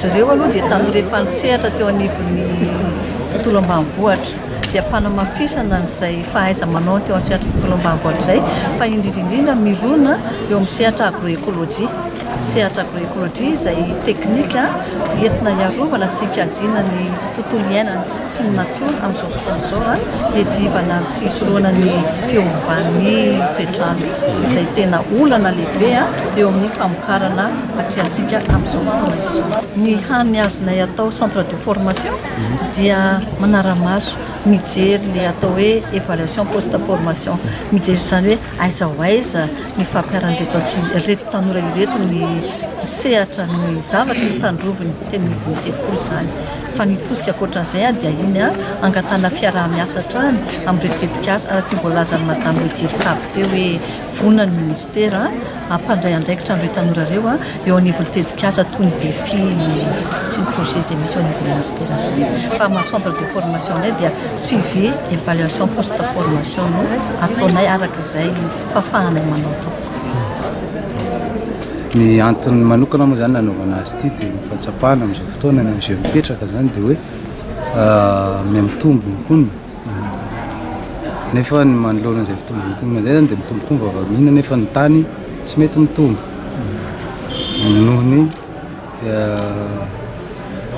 Izy ireo aloha dia tanora efa nisehatra teo anivon'ny tontolo ambanivohitra dia fanamafisana an'izay fahaiza-manao teo amin'ny sehatra tontolo ambanivohitra izay fa indrindra indrindra mirona eo amin'ny sehatra agroécologie. Sehatra agroécologie izay teknika entina hiarovana sy hikajiana ny tontolo iainana sy ny natiora amin'izao fotoana izao, hiadivana sy hisorohana ny fiovan'ny toetr'andro izay tena olana lehibe eo amin'ny famokarana aty antsika amin'izao fotoana izao. Ny hany azonay atao centre de formation dia manara-maso, mijery ilay atao hoe évaluation post formation, mijery izany hoe aiza ho aiza ny fampiharan'ireto ankizy, ireto tanora ireto ny sehatra, ny zavatra notandroviny teny anivon'ny sekoly izany. Fa ny tosika ankoatran'izay dia iny angatahana fiaraha-miasa hatrany amin'ireo tetikasa araka ny voalazan'i Madame Le Dircab teo hoe vonona ny minisitera hampandray andraikitra an'ireo tanora ireo eo anivon'ny tetikasa toy ny défi sy ny projet izay misy eo anivon'ny minisitera izany. Fa maha centre de formation anay dia suivi évaluation post formation no ataonay araka izay fahafahanay manao tokoa. Ny antony manokana moa izany nanaovana azy ity dia ny fahatsapana amin'izao fotoana ny amin'izay mipetraka izany dia hoe mihamitombo ny mponina nefa ny manoloana izay fitombon'ny mponina izay izany dia mitombo koa ny vavahamiana nefa ny tany tsy mety mitombo noho ny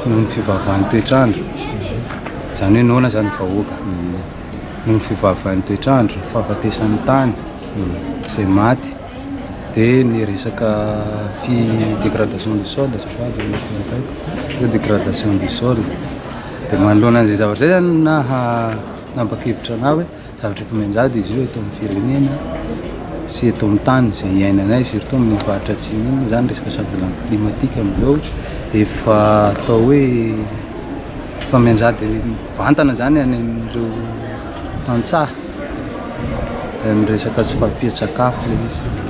noho ny fivavahan'ny toetr'andro izany hoe noana izany ny vahoaka noho ny fivavahan'ny toetr'andro, fahafatesan'ny tany izay maty dia ny resaka fi dégradation du sol azafady hoe dégradation du sol dia manoloana an'izay zavatra izay zany naha nanapa-kevitra anah hoe zavatra efa mianjady izy io eto amin'ny firenena sy eto amin'ny tany izay iainanay surtout amin'ny faritra atsimo iny zany resaka changement climatique amin'izao efa atao hoe efa mianjady mivantana zany any amin'ireo tantsaha amin'ny resaka tsy fahampian-tsakafo ilay izy.